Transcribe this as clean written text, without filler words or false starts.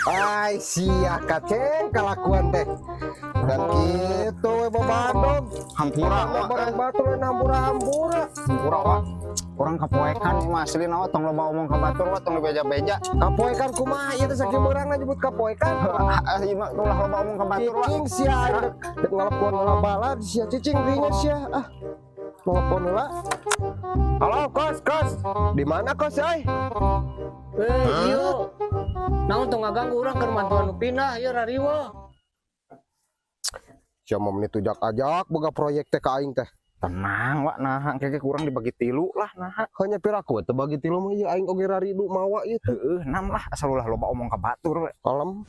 Ai sia kaceng kalakuan teh. Dan gitu we babadog. Hampura, Wak. Barang batur lain hampura-hampura. Hampura, Wak. Urang kapoekan mah asli nawa, tong loba omong ka batur, Wak, tong beja-beja. Kapoekan kumaha ieu teh, sakieu beurangna nyebut kapoekan? Ah, ieu mah ulah loba omong ka batur, Wak. Cicing sia, aing dek dek ngalepon heula balad sia, cicing dinya sia ah. Telepon heula. Halo, Kos, Kos. Di mana Kos euy? Eh, iya. Naon, tong ngaganggu urang keur mantuan nu pindah ieu, rariweuh. Sia mah meni tujak-ajak boga proyek teh ka aing teh. Tenang, Wak, nah keke kurang dibagi tilu lah nah. Hanya piraku teu bagi tilu mah, ieu aing oge raridu mawa ieu teh. Heeh, nam lah, asal ulah loba omong ka batur we. Kalem.